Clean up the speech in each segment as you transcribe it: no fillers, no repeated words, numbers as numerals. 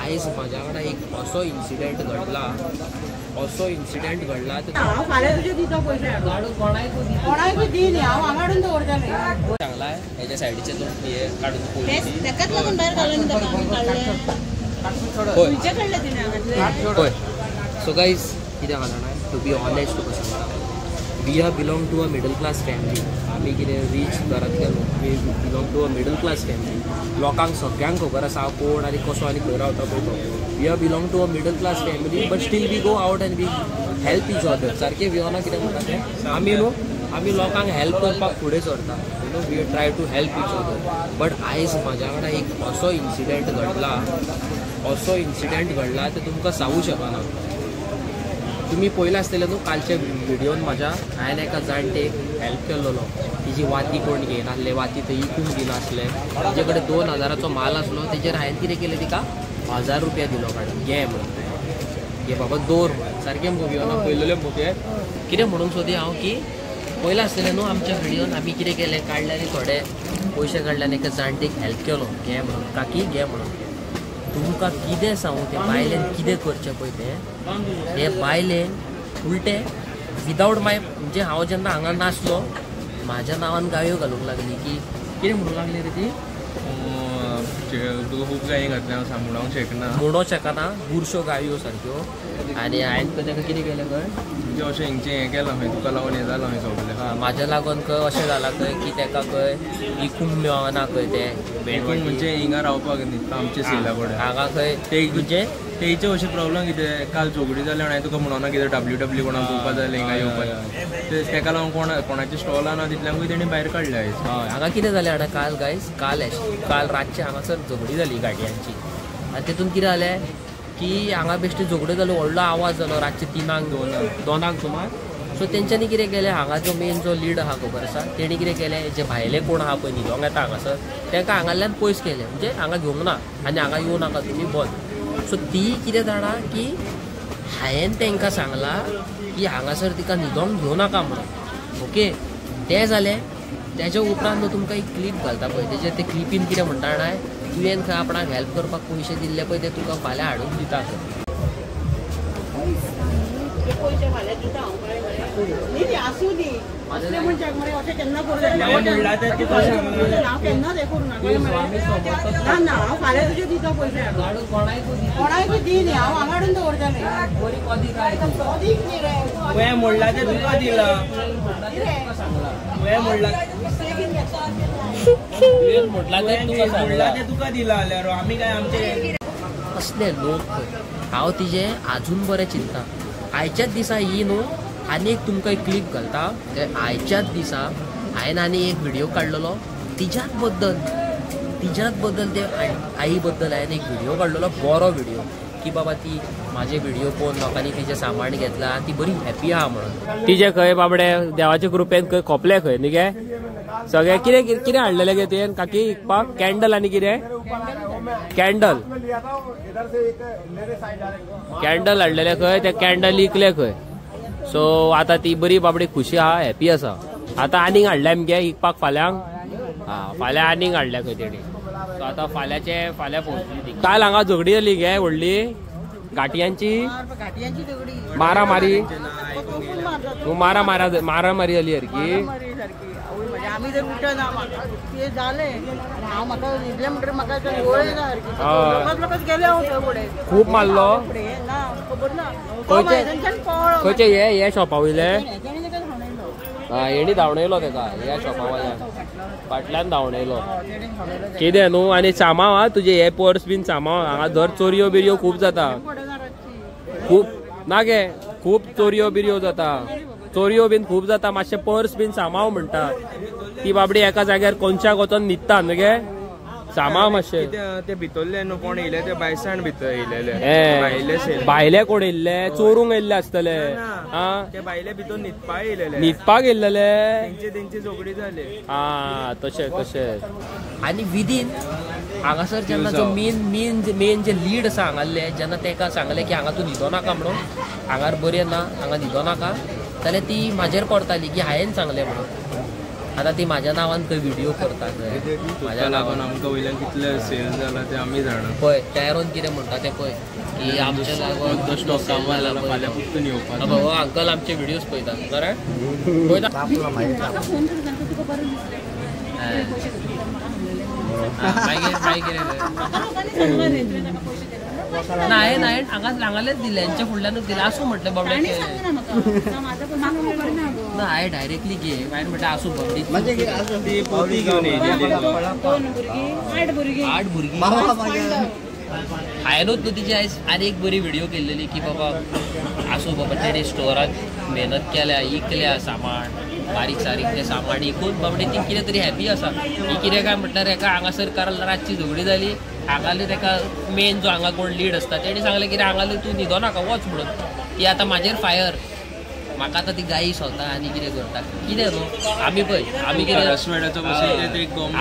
आयज म्हाज्या वांगडा एक असो इन्सिडंट घडला, असो इन्सिडंट घडला. हांव फाल्यां तुजे दिता पयशे, कोणाकूय दी न्ही, हांव हांगा हाडून दवरतलें. सांगलां हेच्या सायडीचे दोन हे काडून पळोवची, ताकाच लागून भायर घालून ताका आमी काडलें, खंयचे काडलें तिणें हांगातलें. पळय. सो गायज कितें आहा जाणा, टू बी ऑनेस्ट तुका सांगता, we are belong to a middle class family. आमी कितें रीच घरांतले न्हू, आमी belong to a middle class family. लोकांक सगळ्यांक खबर आसा हांव कोण आनी कसो आनी खंय रावता पळय तो. We are belong to a middle class family but still we go out and we help each other. सारकें वियोना कितें म्हणटा तें, आमी न्हू आमी लोकांक हेल्प करपाक फुडें सरता, you know, we try to help each other. But आयज म्हाज्या वांगडा एक असो इन्सिडंट घडला, असो इन्सिडंट घडला तें तुमकां सांगू शकना. तुमी पळयलां आसतलें न्हू कालच्या व्हिडियोन म्हाज्या, हांवें एका जाणटेक हेल्प केल्लो. तिजी वाती कोण घेयनासले, वाती थंय इकूंक दिनासले. तिजे कडेन 2000चो माल आसलो, तेजेर हांवें कितें केलें, तिका 1000 रुपया दिलो काडून, घे म्हणून, घे बाबा दवर म्हणून. सारकें मुगो वियोना पळयलेलें मुगे. कितें म्हणूंक सोदी हांव की पळयलां आसतलें न्हू आमच्या व्हिडियोन आमी कितें केलें, काडले आनी थोडे पयशे काडले आनी एका जाणटेक हेल्प केलो, घे म्हणून, काकी घे म्हणून. तुमकां कितें सांगू, ते बायलेन कितें करचें पळय तें, हे बायलेन उलटें विदावट माय, म्हणजे हांव जेन्ना हांगा नासलो म्हाज्या नांवान गाळयो घालूंक लागली. की कितें म्हणूंक लागली रे ती, तुका खूब गाळी घातल्या, हांव म्हणूंक शकना, म्हणूंक शकना, बुरश्यो गाळयो सारक्यो. आनी हांवें ताका कितें केलें खंय, म्हणजे अशें हेंचें हें केलां खंय, तुका लागून हें जालां खंय सगळें, म्हाज्या लागून खंय अशें जालां खंय की ताका खंय इकूंक मेळना खंय तें, इकूंक म्हणजे हिंगा रावपाक न्ही आमचे सेला कडेन हांगा खंय ते म्हणजे तेचे अशें प्रॉब्लम कितें, काल झगडी जालें म्हणून हांवें तुका म्हणोना कितें डब्ल्यू डब्ल्यू कोणाक पळोवपा जालें हिंगा येवपाक, ते तेका लागून कोणाचें स्टॉल आहा तितल्यांकूय तेणी भायर काडलें आयज. हय, हांगा कितें जालें जाणा काल गायज, काल काल रातचें हांगासर झगडी जाली गाडयांची. आनी तेतून कितें जालें की हांगा बेश्टी झगड्यो जाल्यो, व्हडलो आवाज जालो रातचे 3-2 2 सुमार. सो तेंच्यांनी कितें केलें, हांगा जो मेन जो लीड आहा खबर आसा, तेणी कितें केलें, जे भायले कोण आहा पळय न्हिदोंक येता हांगासर तांकां हांगाल्यान पयस केलें, म्हणजे हांगा घेवंक ना आनी हांगा येवं नाका तुमी बंद. सो ती कितें जाणा की हांवें तांकां सांगलां की हांगासर तिका न्हिदोंक घेवं नाका म्हणून. ओके, तें जालें. तेज्या उपरांत न्हू तुमकां एक क्लीप घालता पळय, तेजेर ते क्लिपीन कितें म्हणटा जाणा, तुवें खंय आपणाक हेल्प करपाक पयशे दिल्ले पळय ते तुका फाल्यां हाडून दिता खंय. पयशे फाल्यां दिता हांव, न्ही आसूं दी, असले मनशाक मरे अशें केन्ना करूं, हांव केन्नाच हें करूं नाका. ना ना, हांव फाल्यां तुजे दिता पयशे, कोणाकूय दी न्ही, हांव हांगा हाडून दवरतलें. तुवें म्हणलां तें तुका दिलां, तुवें म्हणलां तें तुका दिलां जाल्यार आमी काय आमचे असले लोक खंय. हांव तिजें आजून बरें चिंतता. आयच्याच दिसा ही न्हू आनी एक तुमकां एक क्लीप घालता, ते आयच्याच दिसा हांवें आनी एक व्हिडियो काडलेलो तिज्याच बद्दल, तिज्याच बद्दल, ते आई बद्दल हांवें एक व्हिडियो काडलेलो, बरो व्हिडियो, की बाबा ती म्हाजे व्हिडियो पळोवन लोकांनी तिजें सामान घेतलां, ती बरी हॅपी आहा म्हणून. तिजे खंय बाबडे देवाचे कृपेन खंय खोपले खंय न्ही गे सगळें कितें कितें हाडलेलें गे तुवें काकी विकपाक, कॅन्डल आनी कितें, कॅन्डल कॅन्डल हाडलेले खंय, ते कॅन्डल इकले खंय. सो आतां ती बरी बाबडी खुशी आहा, हॅपी आसा. आतां आनीक हाडल्या मगे इकपाक फाल्यांक, हा फाल्यां आनीक हाडल्या खंय तेणी. सो आतां फाल्यांचे फाल्यां पळोवची ती. काल हांगा झगडी जाली गे व्हडली गाठयांची, मारामारी, मारामारी जाली सारकी. आमी जर उठना म्हाका तें जालें हांव म्हाका न्हिदलें म्हणटकीर म्हाका गोळे लोकांच गेले हांव थंय फुडें, खूब मारलो ना खबर ना खंयचे हे हे शॉपा वयले, हेणी धांवणयलो तेका ह्या शॉपा वयल्यान, फाटल्यान धांवणयलो. कितें न्हू आनी सामाव हा तुजे हे पर्स बीन सामाव, हांगा धर चोरयो बिरयो खूब जाता, खूब ना गे, खूब चोरयो बिरयो जाता, चोरयो बीन खूब जाता. मातशें पर्स बीन सामाव म्हणटा ती बाबडी एका जाग्यार कोनशाक वचोन न्हिदता न्हू गे, सामाव मातशें. ते भितरले न्हू कोण येयले, ते भायसान भितर येयलेले, भायले कोण येयल्ले, चोरूंक येयल्ले आसतले, ते भायले भितर न्हिदपाक येयलेले, न्हिदपाक येयल्लेले, तेंचे झगडी जाले. हा तशें तशें. आनी विदीन हांगासर जेन्ना जो मेन मेन मेन जे लीड आसा हांगासरले, जेन्ना ताका सांगलें की हांगा तूं न्हिदो नाका म्हणून, हांगार बरें ना, हांगा न्हिदो नाका, जाल्यार ती म्हाजेर पडताली की हांवें सांगलें म्हणून. आतां ती म्हाज्या नांवान खंय व्हिडियो करता खंय म्हाज्या लागून आमकां वयल्यान कितले सेल जाला ते आमी जाणा. पळय टायरोन कितें म्हणटा तें पळय की आमच्या लागून स्टॉक कामां जाला फाल्यां पुरतून येवपाक. हो अंकल आमचे व्हिडियोज पळयता बरें पळयता. मागीर मागीर ना हांवें हांगा हांगालेच दिले हेंच्या फुडल्यानूच दिलें आसूं म्हटलें बाबड्याक. ना हांवें डायरेक्टली घे हांवें म्हटलें आसूं बाबडी 8 भुरगीं हांवेंनूच न्हू तिची आयज आनी एक बरी व्हिडियो केल्लेली की बाबा आसूं बाबा तेणी स्टोराक मेहनत केल्या इकल्या सामान बारीक सारीक तें सामान इकून बाबडी ती कितें तरी हॅपी आसा. ही कितें काय म्हटल्यार हेका हांगासर कारण रातची झगडी जाली हांगाले तेका मेन जो हांगा कोण लीड आसता तेणी सांगलें कितें हांगाले तूं न्हिदो नाका वच म्हणून. ती आतां म्हाजेर फायर म्हाका आतां ती गायी सोदता आनी कितें करता कितें न्हू. आमी पळय आमी कितें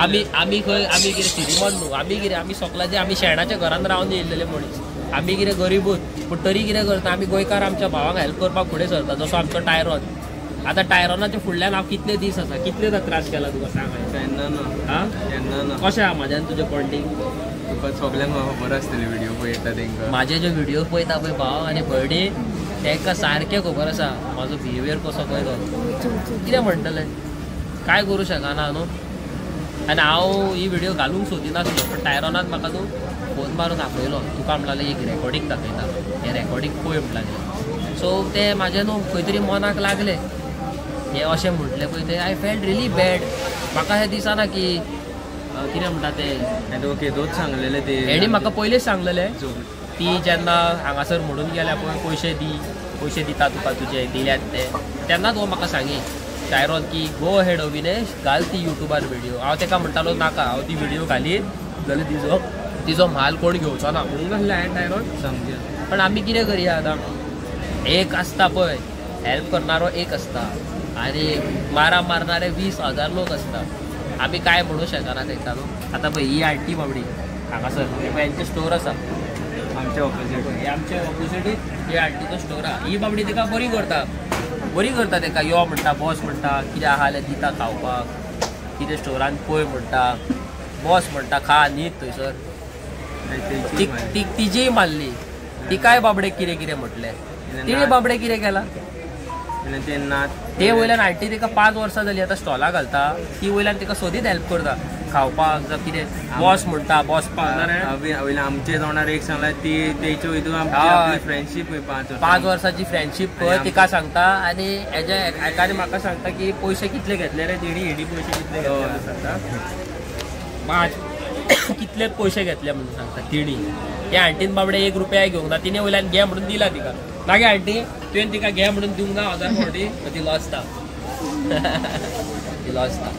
आमी आमी खंय आमी कितें श्रीमंत न्हू आमी कितें आमी सोकलाचे आमी शेणाच्या घरान रावन येयल्लेले मनीस आमी कितें गरीबूच पूण तरी कितें करता आमी गोंयकार आमच्या भावांक हेल्प करपाक फुडें सरता जसो आमचो टायरॉन. आतां टायरॉनाच्या फुडल्यान हांव कितले दीस आसा कितले त्रास केला तुका सांग केन्ना ना आं केन्ना ना. कशें आहा म्हाज्यान तुजें कॉन्टेक्ट तुका सगल्यांक खबर आसतली व्हिडियो पळयता तेंकां म्हाजे जे व्हिडियो पळयता पळय भाव आनी भयणी तांकां सारकें खबर आसा म्हाजो बिहेवियर कसो पळय तो कितें म्हणटलें काय करूं शकना न्हू. आनी हांव ही व्हिडियो घालूंक सोदिनासलो पण टायरॉनान म्हाका तूं फोन मारून आपयलो तुका म्हणलें एक रेकॉर्डींग दाखयता हें रेकॉर्डींग पळय म्हणलें. सो तें म्हाजें न्हू खंय तरी मनाक लागलें हें अशें म्हटलें पळय तें I felt really bad. म्हाका हें दिसना की कितें म्हणटा तें तुका केदोच सांगलेलें ते हेणी म्हाका पयलींच सांगलेलें ती जेन्ना हांगासर म्हणून गेल्या पळय पयशे दी पयशे दिता तुका तुजे दिल्यात ते तेन्नाच हो म्हाका सांगी टायरॉन की गो हेड अविनेश घाल ती युट्यूबार व्हिडियो. हांव तेका म्हणटालो नाका हांव ती व्हिडियो घालीत जाल्यार तिजो तिजो म्हाल कोण घेवचो ना म्हणून नासलें हांवें टायरॉन सामकें. पण आमी कितें करया आतां एक आसता पळय हेल्प करणारो एक आसता आनी मारा मारणारे 20,000 लोक आसता आमी काय म्हणू शकना तेंकां न्हू. आतां पळय ही आंटी बाबडी हांगासर हेंचे स्टोर आसा आमच्या ऑपोजीट हे आमच्या ऑपोजिटीक ही आंटीचो स्टोर आहा. ही बाबडी तिका बरी करता बरी करता तेका यो म्हणटा बॉस म्हणटा कितें आहा जाल्यार दिता खावपाक कितें स्टोरान पळय म्हणटा बॉस म्हणटा खा न्हीद थंयसर तिजीय मारली तिकाय बाबडेक कितें कितें म्हटलें तिणें बाबडेक कितें केलां ते वयल्यान आंटी तिका 5 वर्सां जाली आतां स्टॉला घालता ती वयल्यान तिका सोदीत हेल्प करता खावपाक जावं कितें बॉस म्हणटा बॉस वयल्यान आमचे तोंडार एक सांगला ती तेचे वयतून आमची फ्रेंडशीप 5 वर्सांची फ्रेंडशीप पळय तिका सांगता आनी हेज्या एकाने म्हाका सांगता की पयशे कितले घेतले रे तेणी हेणी पयशे कितले घेतले सांगता 5 कितले पयशे घेतले म्हणून सांगता तिणी. त्या आंटीन बाबडे 1 रुपया घेवंक ना तिणे वयल्यान घे म्हणून दिला तिका मागीर आंटी तुवें तिका घे म्हणून दिवंक ना 1000 फावटी ती लजता ती लजता.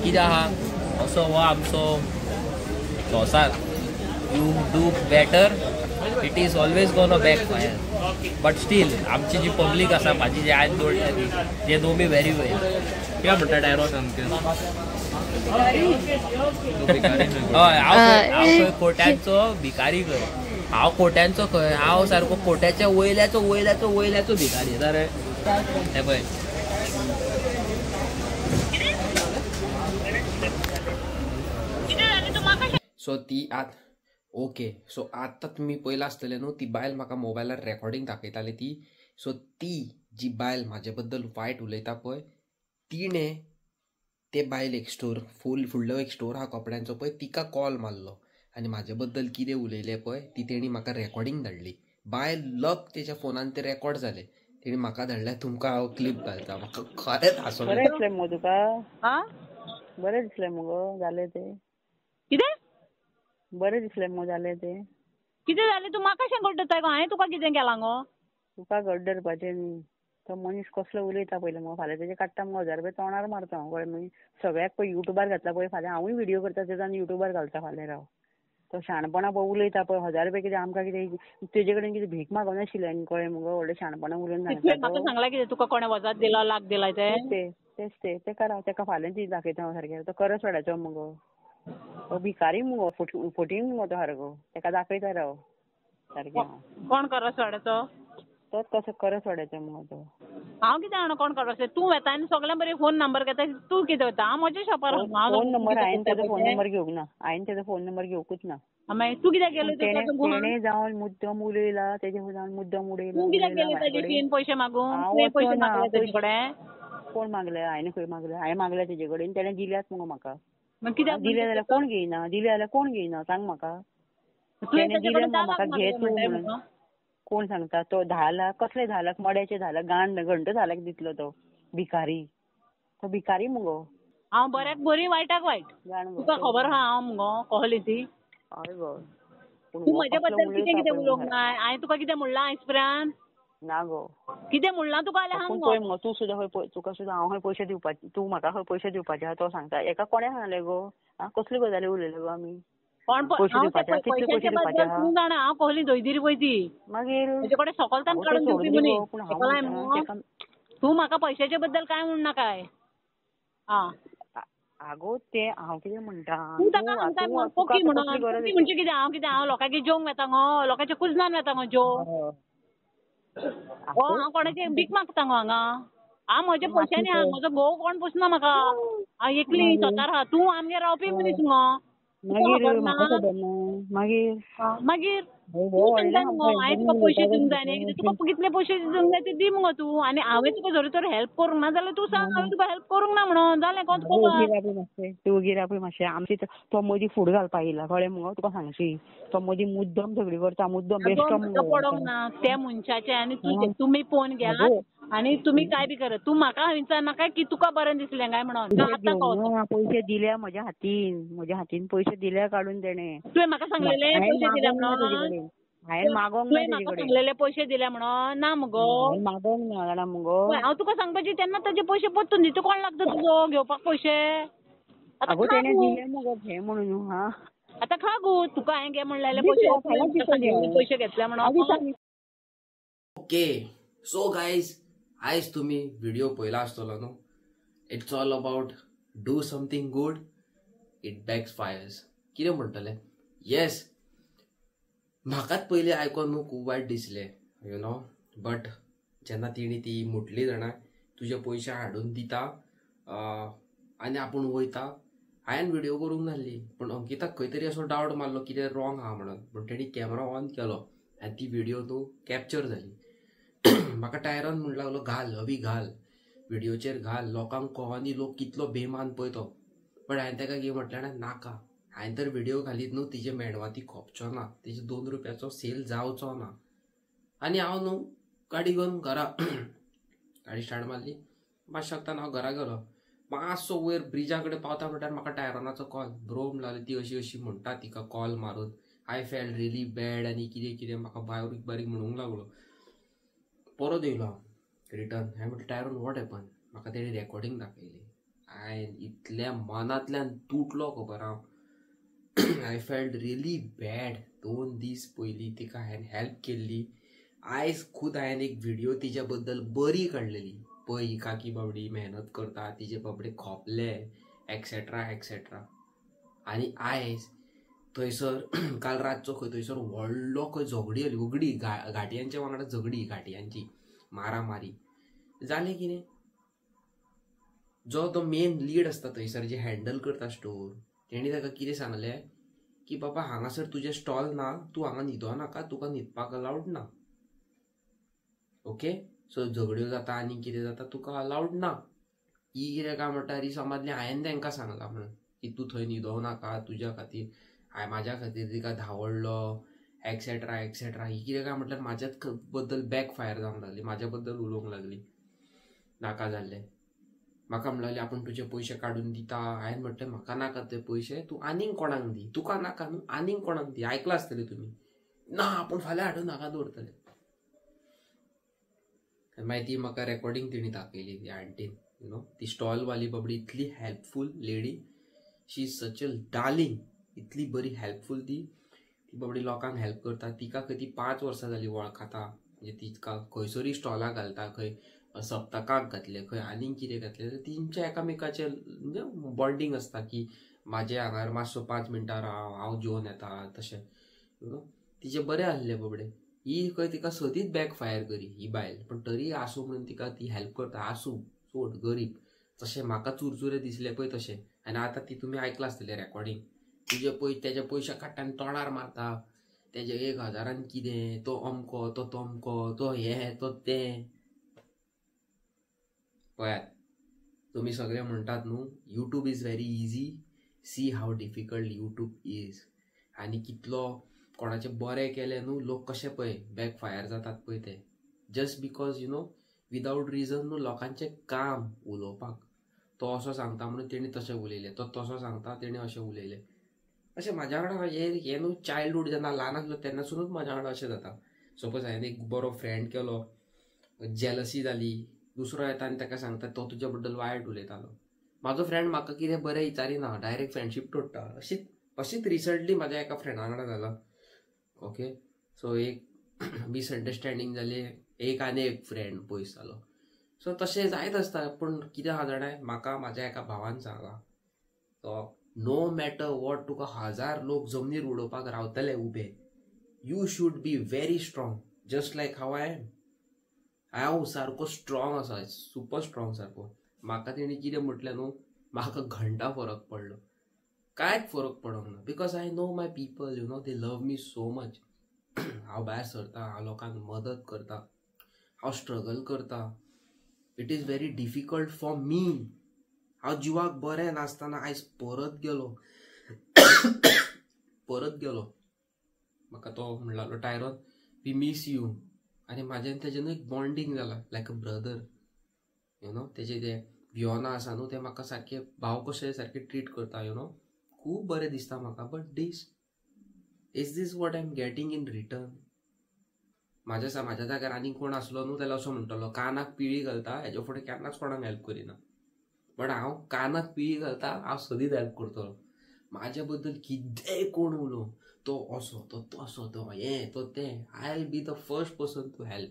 कितें आहा असो हो आमचो संवसार. You do better it is always gonna backfire but still आमची जी पब्लीक आसा म्हाजी जी आयज जोडल्या ती they know me very well. कितें म्हणटा डायरॉन सामकें. हय हांव खंय कोट्यांचो भिकारी खंय हांव कोट्यांचो खंय हांव सारको कोट्याच्या वयल्याचो वयल्याचो वयल्याचो भिकारी रे. हें पळय सो ती आत ओके सो आतां तुमी पळयलां आसतलें न्हू ती बायल म्हाका मोबायलार रेकॉर्डिंग दाखयताली ती. सो ती जी बायल म्हाजे बद्दल वायट उलयता पळय तिणें ते बायल एक स्टोर फुडलो एक स्टोर आहा कपड्यांचो पळय तिका कॉल मारलो आनी म्हाजे बद्दल कितें उलयलें पळय ती तेणी म्हाका रेकॉर्डिंग धाडली. बायल लक तेच्या फोनान ते रेकॉर्ड जालें तेणी म्हाका धाडल्यार तुमकां हांव क्लिप घालता. म्हाका खरेंच हांसोंक बरें दिसलें मुगो तुका बरें दिसलें मुगो जालें तें कितें बरें दिसलें मुगो जालें तें कितें जालें तूं म्हाका कशें घट धरता गो हांवें तुका कितें केलां गो तुका घट धरपाचें न्ही तो मनीस कसलो उलयता पयलें मुगो फाल्यां तेजे काडटा मुगो 1000 रुपया तोंडार मारता हांव कळ्ळें मागीर सगळ्याक पळय युट्यूबार घातला पळय फाल्यां हांवूय व्हिडियो करता तेजो आनी युट्यूबार घालता फाल्यां राव. तो शाणपणां पळय उलयता पळय 1000 रुपया कितें आमकां कितें तेजे कडेन कितें भीक मागनाशिल्लें कळ्ळें मुगो व्हडलें शाणपणां उलोवन सांगता म्हाका सांगलां कितें तुका कोणें वजात दिला लाख दिला तें तें तेंच तें तेका राव तेका फाल्यां ती दाखयता हांव सारकें. तो करसवाड्याचो मुगो तो भिकारी मुगो फोटींग मुगो तो सारको तेका दाखयता राव सारकें हांव. कोण करसवाड्याचो? तो तोच कसो करत वाडयता मुगो तो. हांव कितें जाणा कोण काडपाक तूं वेता आनी सगळ्यां बरें फोन नंबर घेता तूं कितें वता. हांव म्हज्या शॉपार फोन नंबर हांवें ताजो फोन नंबर घेवंक ना. हांवें ताजो फोन नंबर घेवंकूच ना. मागीर तूं कित्याक गेलो? तेणें जावन मुद्दम उलयला तेजे जावन मुद्दम उडयला. तूं कित्याक गेले ताजे पयशे मागूंक? तुवें पयशे मागले ताजे कडेन? कोण मागले? हांवें खंय मागले? हांवें मागले तेजे कडेन तेणें दिल्यात मुगो म्हाका. कित्याक दिले जाल्यार कोण घेयना? दिले जाल्यार कोण घेयना सांग म्हाका. तेणें दिले मुगो म्हाका घे तूं म्हणून. कोण सांगता? तो 10 लाख कसले 10 लाख? मड्याचे 10 लाख गांड घंटो 10 लाख दितलो तो भिकारी. तो भिकारी मुगो. हांव बऱ्याक बरी वायटाक वायट तुका खबर आहा. हांव मुगो कहली ती. हय गो. तूं म्हज्या बद्दल कितें कितें उलोवंक ना. हांवें तुका कितें म्हणलां आयज पर्यंत? ना गो. कितें म्हणलां तुका जाल्यार हांव पळय मुगो तूं सुद्दां खंय तुका सुद्दां हांव खंय पयशे दिवपाचे तूं म्हाका खंय पयशे दिवपाचे आहा तो सांगता. एका कोणें सांगलें गो? आं कसली गजाली उलयल्यो गो आमी? कोण पयशांच्या बद्दल तूं जाणा. हांव कहली दोयदीर पळय ती. मागीर म्हजे कडेन सकलतान काडून दिवपी मनीस. तूं म्हाका पयशाच्या बद्दल कांय म्हणनाकाय. आं आगो तें हांव कितें म्हणटा तूं ताका सांगता पोकी म्हणून. पोकी म्हणजे कितें? हांव कितें हांव लोकांगे जेवंक वेता गो? लोकांच्या कुजनान वेता गो जेवंक? हो हांव कोणाचे भीक मागता गो हांगा? हांव म्हज्या पयशांनी आहा. म्हजो घोव कोण पोसना म्हाका. हांव एकली स्वतार आहा. तूं आमगेर रावपी मनीस मुगो. मागीर म्हाका खबर ना. मागीर मागीर तूं सांगता मुगो हांवें तुका पयशे दिवंक जाय न्ही. तुका कितले पयशे दिवंक जाय ते दी मुगो तूं. आनी हांवें तुका जरी तर हेल्प करूंक ना जाल्यार तूं सांग हांवें तुका हेल्प करूंक ना म्हणून. जालें कोण तुका तूं वगीर आपय मातशें. आमची तो मदीं फूड घालपा येयला कळ्ळें मुगो तुका सांगशी. तो मदीं मुद्दम झगडी करता मुद्दम बेश्टो पडोंक ना त्या मनशाचें. आनी तुजें तुमी पळोवन घेयात आनी तुमी काय बी करात. तूं म्हाका विचारनाका की तुका बरें दिसलें काय म्हणून. आतां पयशे दिल्या म्हज्या हातीन. म्हज्या हातीन पयशे दिल्या काडून तेणें. तुवें म्हाका सांगलेलें पयशे दिल्या म्हणून? हांवें मागोंक ना. म्हाका सांगलेले पयशे दिल्या म्हणून? ना मुगो मागोंक ना जाणा मुगो. हांव तुका सांगपाची तेन्ना ताजे पयशे परतून दी. तूं कोण लागता तुजो घेवपाक पयशे? आगो तेणें दिले मुगो घे म्हणून. हा आतां खा गो तुका हांवें घे म्हणलेले पयशे पयशे घेतले म्हणून. ओके सो गायज आयज तुमी व्हिडिओ पळयला आसतलो न्हू. It's all about do something good it backfires. कितें म्हणटलें? येस म्हाकाच पयलीं आयकोन न्हू खूब वायट दिसलें you know. But जेन्ना तिणी ती म्हटली जाणा तुजे पयशे हाडून दिता आनी आपूण वयता. हांवें व्हिडिओ करूंक नासली पूण अंकिताक खंय तरी असो डावट मारलो कितें रॉंग आहा म्हणून. पूण तेणी कॅमरा ऑन केलो आनी ती व्हिडिओ न्हू कॅप्चर जाली. म्हाका टायरान म्हणूंक लागलो घाल हवी घाल व्हिडिओचेर घाल लोकांक कळनी लोक कितलो बेमान पळय तो. बट हांवें ताका कितें म्हटलें नाका हांवें तर व्हिडिओ घालीत न्हू तिजे मेणवाती खोपचो ना तिजे 2 रुपयाचो सेल जावचो ना. आनी हांव न्हू गाडी घेवन घरा गाडी स्टार्ट मारली मातशें वखदान हांव घरा गेलो. मातसो वयर ब्रिजा कडेन पावता म्हणल्यार म्हाका टायरोनाचो कॉल. ब्रो म्हणलो ती अशी अशी म्हणटा तिका कॉल मारून I felt really bad आनी कितें कितें म्हाका बारीक बारीक म्हणूंक लागलो. परत येयलो हांव रिटर्न. हांवें म्हटलें टायरोन what happen? म्हाका तेणी रेकॉर्डिंग दाखयली. हांवें इतल्या मनांतल्यान तुटलो खबर हांव. I felt really bad. 2 दीस पयलीं तिका हांवें हेल्प केल्ली. आयज खूद हांवें एक व्हिडिओ तिच्या बद्दल बरी काडलेली. पळय ही काकी बाबडी मेहनत करता तिजे बाबडे खोपले एक्सेट्रा एक्सेट्रा. आनी आयज थंयसर काल रातचो खंय थंयसर व्हडलो खंय झगडी जाली उगडी घाटयांच्या वांगडा झगडी घाटयांची मारामारी जालें कितें जो तो मेन लीड आसता थंयसर जे हँडल करता स्टोर तेणी ताका कितें सांगलें की बाबा हांगासर तुजें स्टॉल ना तूं हांगा न्हिदो नाका तुका न्हिदपाक अलावड ना. ओके सो झगड्यो जाता आनी कितें जाता तुका अलावड ना. ही कितें काय म्हणटा ही समजली हांवें तांकां सांगलां म्हणून की तूं थंय न्हिदो नाका तुज्या खातीर हांवें म्हाज्या खातीर तिका धांवडलो एक्सेट्रा एक्सेट्रा. ही कितें काय म्हटल्यार म्हाज्याच बद्दल बॅक फायर जावंक लागली म्हाज्या बद्दल उलोवंक लागली नाका जाल्लें. म्हाका म्हणलें आपूण तुजे पयशे काडून दिता. हांवें म्हटलें म्हाका नाका ते पयशे तूं आनीक कोणाक दी तुका नाका न्हू आनीक कोणाक दी. आयकलां आसतलें तुमी ना आपूण फाल्यां हाडून हांगा दवरतलें. मागीर ती म्हाका रेकॉर्डिंग तिणी दाखयली ती आंटीन you know. ती स्टॉलवाली बाबडी इतली helpful lady she is such a darling. इतली बरी हेल्पफूल ती ती बाबडी लोकांक हेल्प करता. तिका खंय ती 5 वर्सां जाली वळखता म्हणजे तिका खंयसरूय स्टॉलाक घालता खंय सप्तकाक घातले खंय आनीक कितें घातलें जाल्यार तेंच्या एकामेकाचें म्हणजे बॉन्डिंग आसता की म्हाजे हांगार मातसो 5 मिनटां राव हांव जेवन येता तशें you know. तिचें बरें आसलें बाबडे. ही खंय तिका सदींच बॅक फायर करी ही बायल, पण तरी आसूं म्हणून तिका ती हेल्प करता. आसूं सोड गरीब, तशें म्हाका चुरचुरे दिसले पळय तशें. आनी आतां ती तुमी आयकलां आसतलें रेकॉर्डिंग, तुजे पय तेजे पयशे काडटा आनी तोंडार मारता, तेजे 1000 कितें, तो अमको तो तमको, तो हें तो तें. पळयात तुमी सगळे म्हणटात न्हू YouTube is very easy, see how difficult YouTube is. आनी कितलो कोणाचें बरें केलें न्हू लोक कशे पळय बॅक फायर जातात पळय ते, just because you know without reason न्हू लोकांचें काम उलोवपाक. तो असो सांगता म्हणून तेणी तशें उलयलें, तो तसो सांगता तेणी अशें उलयलें. अशें म्हाज्या वांगडा हें न्हू चायल्डहूड जेन्ना ल्हान आसलो तेन्नासुनूच म्हाज्या वांगडा अशें जाता. सपोज हांवें एक बरो फ्रेंड केलो, जेलसी जाली, दुसरो येता आनी ताका सांगता तो तुज्या बद्दल वायट उलयतालो. म्हाजो फ्रेंड म्हाका कितें बरें विचारिना, डायरेक्ट फ्रेंडशीप तोडटा. अशीच रिसंटली म्हाज्या एका फ्रेंडा वांगडा जाला. ओके, सो एक मिसअंडरस्टँडींग जाली, एक आनी एक फ्रेंड पयस जालो. सो तशें जायत आसता. पूण कितें आहा जाणा, म्हाका म्हाज्या एका भावान सांगला, तो नो मॅटर what तुका 1000 लोक जमनीर उडोवपाक रावतले उबे, you should be very strong, just like how I am. हांव सारको स्ट्रॉंग आसा, सुपर स्ट्रॉंग सारको. म्हाका तेणी कितें म्हटलें न्हू, म्हाका घंटा फरक पडलो, कांयच फरक पडोंक ना, because I know my people, you know they love me so much. हांव भायर सरता, हांव लोकांक मदत करता, हांव स्ट्रगल करता. It is very difficult for me. हांव जिवाक बरें नासतना आयज परत गेलो परत गेलो. म्हाका तो म्हणलालो टायरॉन we miss you. आनी म्हाजें तेजें न्हू एक बॉन्डींग जाला like a brother, you know. तेजें तें वियोना आसा न्हू, तें म्हाका सारकें भाव कशें सारकें ट्रीट करता, you know, खूब बरें दिसता म्हाका. But this is this what I am getting in return. म्हाज्या म्हाज्या जाग्यार आनी कोण आसलो न्हू जाल्यार असो म्हणटलो कानाक पिळी घालता, हेज्या फुडें केन्नाच कोणाक हेल्प करिना. बट हांव कानाक पिळी घालता, हांव सदींच हेल्प करतलो. म्हाज्या बद्दल कितेंय कोण उलोवं, तो असो तो तसो, तो हें तो तें, I will be the first person to help.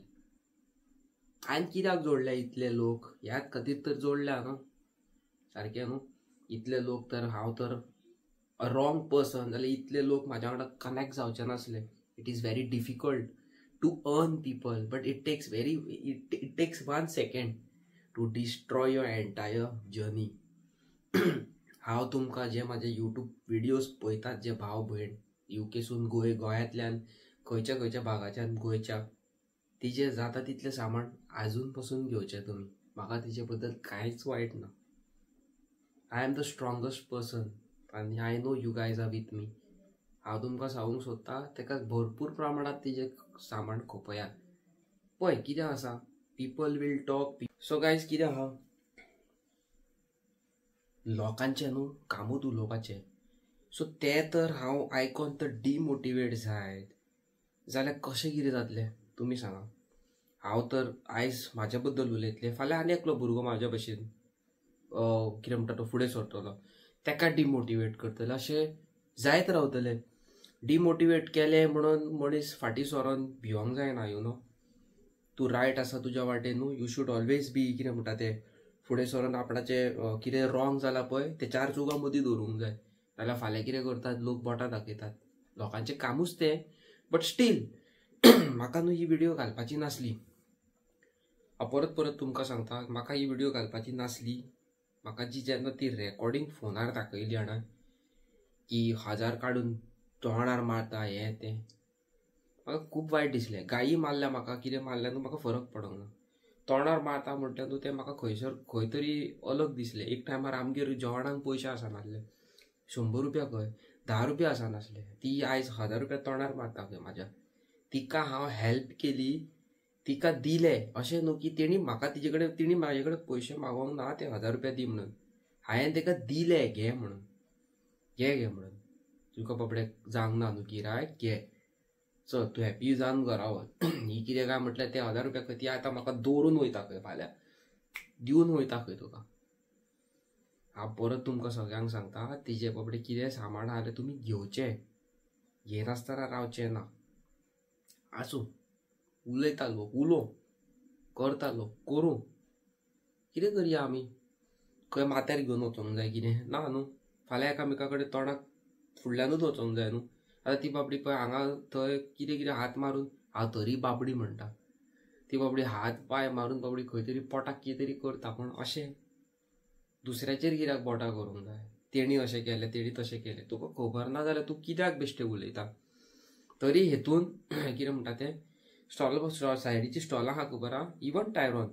हांवें कित्याक जोडल्या इतले लोक, ह्याच खातीर तर जोडल्या न्हू, सारकें न्हू. इतले लोक तर हांव तर रॉंग पर्सन जाल्यार इतले लोक म्हाज्या वांगडा कनेक्ट जावचे नासले. It is very difficult to earn people, but it takes very it takes 1 second to destroy your entire journey. हांव तुमकां जे म्हाजे यूट्यूब विडियोज पळयतात, जे भाव भयण युकेसून गोंयांतल्यान खंयच्या खंयच्या भागाच्यान गोंयच्या, तिजें जाता तितलें सामान आजून पसून घेवचें तुमी. म्हाका तिजे बद्दल कांयच वायट ना. I am the strongest person आनी I know you guys are with me. हांव तुमकां सांगूंक सोदता ताका भरपूर प्रमाणांत तिजें सामान खपयात. पळय कितें आसा, people will talk. So guys कितें आहा, लोकांचें न्हू कामूच उलोवपाचें. सो तें तर हांव आयकोन तर डिमोटिवेट जायत जाल्यार कशें कितें जातलें तुमी सांगा. हांव तर आयज म्हाज्या बद्दल उलयतलें, फाल्यां आनी एकलो भुरगो म्हाज्या भशेन कितें म्हणटा तो फुडें सरतलो, ताका डिमोटिवेट करतले, अशें जायत रावतलें. डिमोटिवेट केलें म्हणून मनीस फाटीं सरोन भिवंक जायना, you know. तूं रायट आसा तुज्या वाटेन न्हू, you should always be कितें म्हणटा तें फुडें सरोन आपणाचें कितें रॉंग जालां पळय तें 4 चौगां मदीं दवरूंक जाय. नाल्यार फाल्यां कितें करतात लोक, बोटां दाखयतात, लोकांचें कामूच तें. बट स्टील म्हाका न्हू ही विडियो घालपाची नासली. हांव परत परत तुमकां सांगता, म्हाका ही विडियो घालपाची नासली. म्हाका जी जेन्ना ती रेकॉर्डिंग फोनार दाखयली जाणा की 1000 काडून तोंडार मारता हें तें, म्हाका खूब वायट दिसलें. गायी मारल्या म्हाका, कितें मारल्या न्हू म्हाका फरक पडोंक ना. तोंडार मारता म्हणटा न्हू तें म्हाका खंयसर खंय तरी अलग दिसलें. एक टायमार आमगेर जेवणाक पयशे आसनासले, 100 रुपया खंय 10 रुपया आसनासले, ती आयज 1000 रुपया तोंडार मारता खंय म्हाज्या. तिका हांव हेल्प केली, तिका दिले, अशें न्हू की तेणी म्हाका तिजे कडेन तिणी म्हाजे कडेन पयशे मागोंक ना ते 1000 रुपया दी म्हणून, हांवें ताका दिले घे म्हणून, घे घे म्हणून, तुका बाबडे जावंक ना न्हू गिरायक, घे चल तूं हॅपी जावन घरा वच. ही कितें काय म्हटल्यार ते 1000 रुपया खंय ती आतां म्हाका दवरून वयता खंय, फाल्यां दिवन वयता खंय तुका. हांव परत तुमकां सगळ्यांक सांगता, तिजे बाबडे कितें सामान आहा जाल्यार तुमी घेवचें, घेनासतना रावचें ना. आसूं, उलयता लोक, उलोवं, करता लोक, करूं, कितें करया आमी, खंय माथ्यार घेवन वचोंक जाय कितें ना न्हू. फाल्यां एकामेका कडेन तोंडाक फुडल्यानूच वचोंक जाय न्हू. आतां ती बाबडी पळय हांगा थंय कितें कितें हात मारून, हांव तरी बाबडी म्हणटा, ती बाबडी हात पांय मारून बाबडी खंय तरी पोटाक कितें तरी करता. पूण अशें दुसऱ्याचेर कित्याक बोटां करूंक जाय, तेणी अशें केलें तेणी तशें केलें, तुका खबर ना जाल्यार तूं कित्याक बेश्टें उलयता. तरी हेतून कितें म्हणटा तें स्टॉल सायडीची स्टॉलां आहा खबर आहा. इवन टायरोन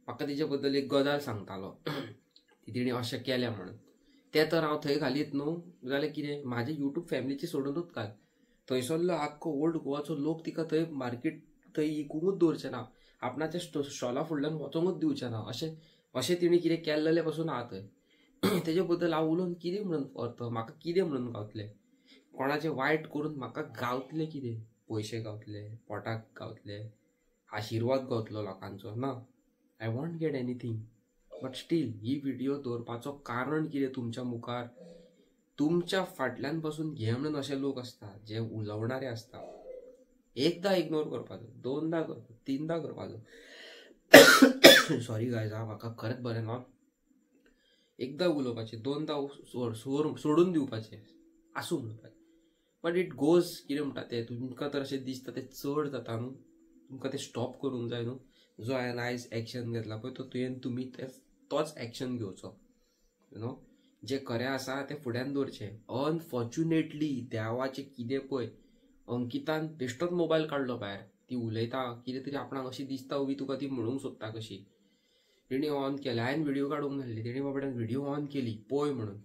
म्हाका तिजे बद्दल एक गजाल सांगतालो ती तेणी अशें केलें म्हणून. तें तर हांव थंय घालीत न्हू जाल्यार कितें म्हाजे यूट्यूब फॅमिलीची सोडूनूच घाल, थंयसरलो आख्खो ओल्ड गोवाचो लोक तिका थंय मार्केट थंय इकूंकूच दवरचें ना, आपणाच्या स्टॉला फुडल्यान वचोंकूच दिवचें ना, अशें अशें तिणें कितें केल्लें पसून आहा थंय. तेजे बद्दल हांव उलोवन कितें म्हणून अर्थ, म्हाका कितें म्हणून गावतलें, कोणाचें वायट करून म्हाका गावतलें कितें, पयशे गावतले, पोटाक गावतले, आशिर्वाद गावतलो लोकांचो ना. I won't get anything. But still he video दवरपाचो कारण कितें तुमच्या मुखार, तुमच्या फाटल्यान बसून घे म्हणून अशे लोक आसता जे उलोवणारे आसता. एकदां इग्नोर करपाचो, दोनदां करपाचो, तिनदां करपाचो. सॉरी गायज, हांव म्हाका खरेंच बरें ना. एकदां उलोवपाचें, दोनदां सोडून दिवपाचें, आसूं म्हणपाचें. बट it goes कितें म्हणटा तें, तुमकां तर अशें दिसता तें चड जाता न्हू, तुमकां तें स्टॉप करूंक जाय न्हू. जो हांवें आयज एक्शन घेतला पळय तो तुवें तुमी तोच एक्शन घेवचो, you know. जें खरें आसा तें फुड्यान दवरचें. अनफॉर्च्युनेटली देवाचें कितें पळय, अंकितान बेश्टोच मोबायल काडलो भायर, ती उलयता कितें तरी आपणाक अशी दिसता उबी तुका ती म्हणूंक सोदता कशी, तेणी ऑन केलें. हांवें व्हिडियो काडूंक नासली, तेणी बाबड्यान व्हिडियो ऑन केली पळय म्हणून,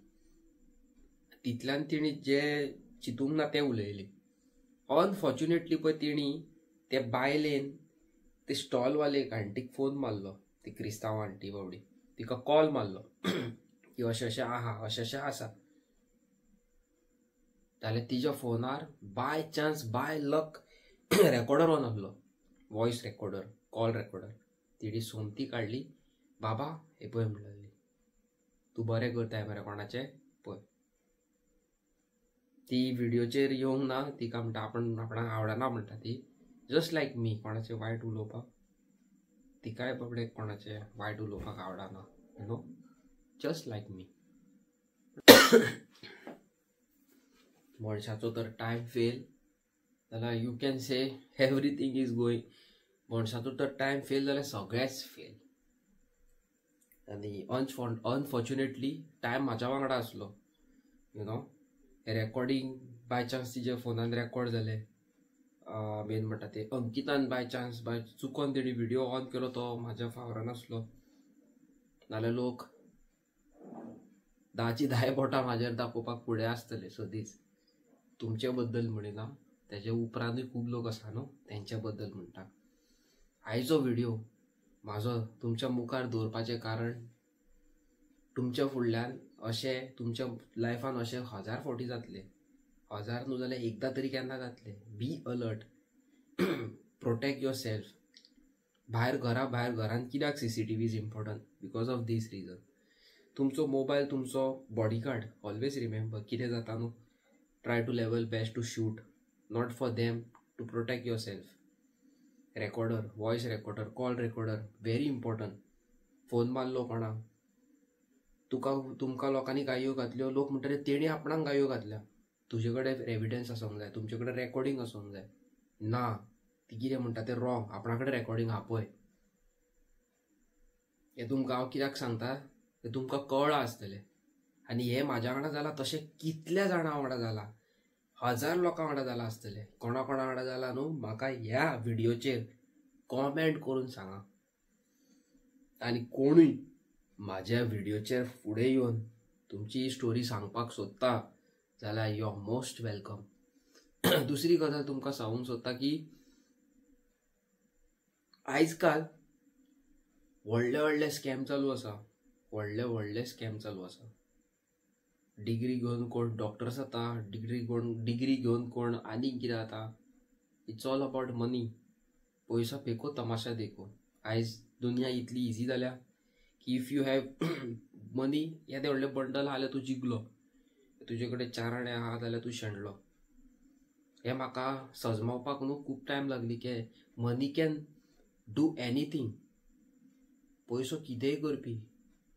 तितल्यान तेणी जें चिंतूंक ना तें उलयलें. अनफॉर्च्युनेटली पळय तेणी ते बायलेन ते स्टॉलवाले एक आंटीक फोन मारलो, ती क्रिस्तांव आंटी बाबडी, तिका कॉल मारलो की अशें अशें आहा, अशें अशें आसा. जाल्यार तिच्या फोनार by chance by luck recorder on आसलो, वॉयस रेकॉर्डर, कॉल रेकॉर्डर. तिणी सोमती काडली, बाबा हे पळय म्हणूंक लागली, तूं बरें करताय मरे कोणाचें पळय. ती व्हिडियोचेर येवंक ना, तिका म्हणटा आपण आपणाक आवडना म्हणटा ती, जस्ट लायक मी, कोणाचें वायट उलोवपाक, तिकाय बाबडे कोणाचें वायट उलोवपाक आवडना, you know, just like me. मनशाचो तर टायम फेल जाल्यार you can say everything is going. मनशाचो तर टायम फेल जाल्यार सगळेंच फेल. आनी अनफॉर्च्युनेटली टायम म्हाज्या वांगडा आसलो, you know. Recording by chance तिच्या फोनान रेकॉर्ड जालें, मेन म्हणटा ते अंकितान बाय चान्स बाय चुकोन तेणी व्हिडियो ऑन केलो, तो म्हाज्या फावरान आसलो. नाल्यार लोक 10ची 10 बोटां म्हाजेर दाखोवपाक फुडें आसतले सदींच. तुमचे बद्दल म्हणिना, तेजे उपरांतूय खूब लोक आसा न्हू, तेंच्या बद्दल म्हणटा. आयचो व्हिडियो म्हाजो तुमच्या मुखार दवरपाचें कारण, तुमच्या फुडल्यान अशें तुमच्या लायफान अशें 1000 फावटी जातलें, 1000 न्हू जाल्यार एकदां तरी केन्ना जातलें. Be alert, protect yourself. भायर घरा भायर घरान कित्याक CCTV is important, because of this reason. तुमचो मोबायल तुमचो बॉडीगार्ड, ऑलवेज रिमेंबर. कितें जाता न्हू, try to level best to shoot, not for them, to protect yourself. Recorder, voice recorder, call recorder very important. Phone मारलो कोणाक, तुका तुमकां लोकांनी गायो घातल्यो, लोक म्हणटले तेणी आपणाक गायो घातल्या. तुजे कडेन एविडन्स आसूंक जाय, तुमचे कडेन रेकॉर्डिंग आसूंक जाय. ना ती कितें म्हणटा तें रॉंग, आपणा कडेन रेकॉर्डिंग आहा पळय. हें तुमकां हांव कित्याक सांगता, तें तुमकां कळ्ळां आसतलें. आनी हें म्हाज्या वांगडा जालां तशें कितल्या जाणां वांगडा जालां, 1000 लोकां वांगडा जालां आसतलें. कोणा कोणा वांगडा जालां न्हू, म्हाका ह्या व्हिडियोचेर कॉमेंट करून सांगा. आनी कोणूय म्हाज्या व्हिडियोचेर फुडें येवन तुमची ही स्टोरी सांगपाक सोदता जाल्यार you are most welcome. दुसरी गजाल तुमकां सांगूंक सोदता की आयज काल व्हडले व्हडले स्कॅम चालू आसा, व्हडले व्हडले स्कॅम चालू आसा. डिग्री घेवन कोण डॉक्टर जाता, डिग्री घेवन कोण आनीक कितें जाता. It's all about money. पैसा फेको तमाशा देखो. आयज दुनिया इतली इजी जाल्या की if you have money, येदें व्हडलें बंडल आहा जाल्यार तूं जिखलो, तुजे कडेन 4 आणे आहा जाल्यार तूं शेणलो. हें म्हाका सजमावपाक न्हू खूब टायम लागली की मनी can do anything. पयसो कितेंय करपी.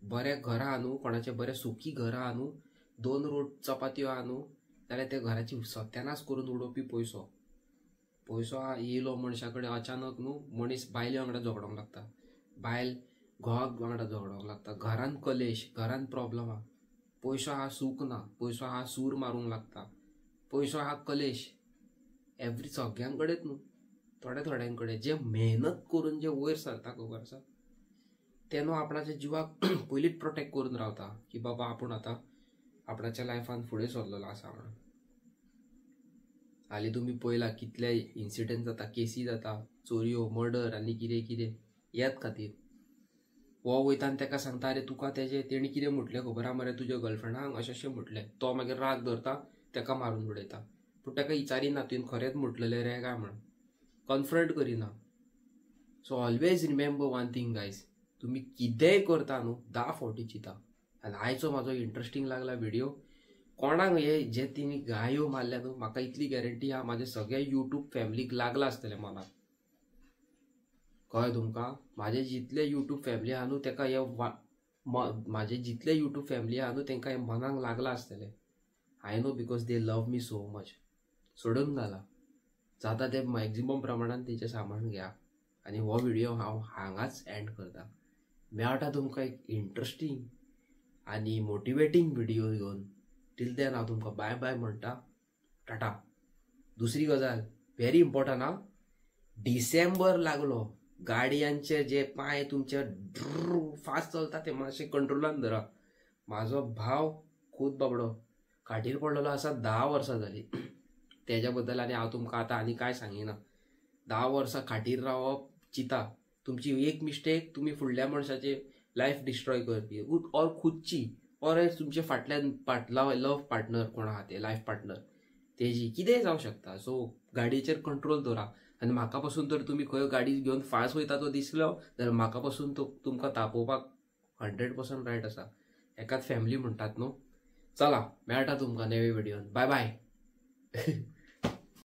बरें घरां आहा न्हू, कोणाचें बरें सुखी घरां आहा न्हू, 2 रोट चपात्यो आहा न्हू, जाल्यार त्या घराची सत्यानाश करून उडोवपी पयसो. पयसो येयलो मनशा कडेन अचानक न्हू मनीस बायले वांगडा झगडोंक लागता, बायल घोवाक वांगडा झगडोंक लागता, घरान कलेश, घरान प्रॉब्लम आहा. पयसो आहा सूख ना, पयसो आहा सूर मारूंक लागता, पयसो आहा कलेश एवरी सगळ्यां कडेच न्हू, थोड्या थोड्यां कडेन जे मेहनत करून जे वयर सरता खबर आसा ते न्हू आपणाच्या जिवाक पयलींच प्रोटेक्ट करून रावता की बाबा आपूण आतां आपणाच्या लायफान फुडें सरलेलो आसा म्हणून. हालीं तुमी पळयला कितले इन्सिडंट जाता, केसी जाता, चोरयो, मर्डर आनी कितें कितें याच खातीर. हो वयता आनी ताका सांगता अरे तुका तेजें तेणी कितें म्हटलें खबर आहा मरे तुज्या गर्लफ्रेंडाक अशें अशें म्हटलें, तो मागीर राग धरता ताका मारून उडयता. पूण ताका विचारिना तुवें खरेंच म्हटलेलें रे काय म्हणून, कन्फ्रंट करिना. So always remember one thing guys, तुमी कितेंय करता न्हू 10 फावटी चिंता. आनी आयचो म्हाजो इंट्रस्टींग लागला व्हिडियो. कोणाक हे जे तिणी गायो मारल्या न्हू म्हाका इतली गॅरंटी आहा म्हाजे सगळ्या यूट्यूब फॅमिलीक लागला आसतलें मनाक. कळ्ळें तुमकां? म्हाजे जितले यूट्यूब फॅमिली आहा न्हू तेका हे म्हाजे जितले यूट्यूब फॅमिली आहा न्हू तेंकां हें मनाक लागलां आसतलें. I know because they love me so much. सोडून घाला जाता ते मॅक्झिमम प्रमाणान तेचें सामान घ्या. आनी हो व्हिडियो हांव हांगाच एंड करता. मेळटा तुमकां एक इंट्रस्टींग आनी मोटिवेटींग व्हिडियो घेवन. टील then हांव तुमकां बाय बाय म्हणटा, टाटा. दुसरी गजाल व्हेरी इम्पॉर्टंट आहा, डिसेंबर लागलो, गाडयांचे जे पांय तुमचे फास्ट चलता ते मातशे कंट्रोलान धरा. म्हाजो भाव खूद बाबडो खाटीर पडलेलो आसा 10 वर्सां जाली. तेज्या बद्दल आनी हांव तुमकां आतां आनी कांय सांगिना. 10 वर्सां खाटीर रावप चिंता, तुमची एक मिस्टेक तुमी फुडल्या मनशाचे लायफ डिस्ट्रॉय करपी, ऑर खुदची, ऑर तुमचे फाटल्यान लव पार्टनर कोण आहा ते लायफ पार्टनर तेजी कितेंय जावं शकता. सो गाडयेचेर कंट्रोल दवरा. आनी म्हाका पासून तर तुमी खंय गाडी घेवन फास्ट वयता तो दिसलो जाल्यार म्हाका पासून तो तुमकां तापोवपाक 100% रायट आसा. एकाच फॅमिली म्हणटात न्हू. चला मेळटा तुमकां नवे व्हिडियोन. बाय बाय.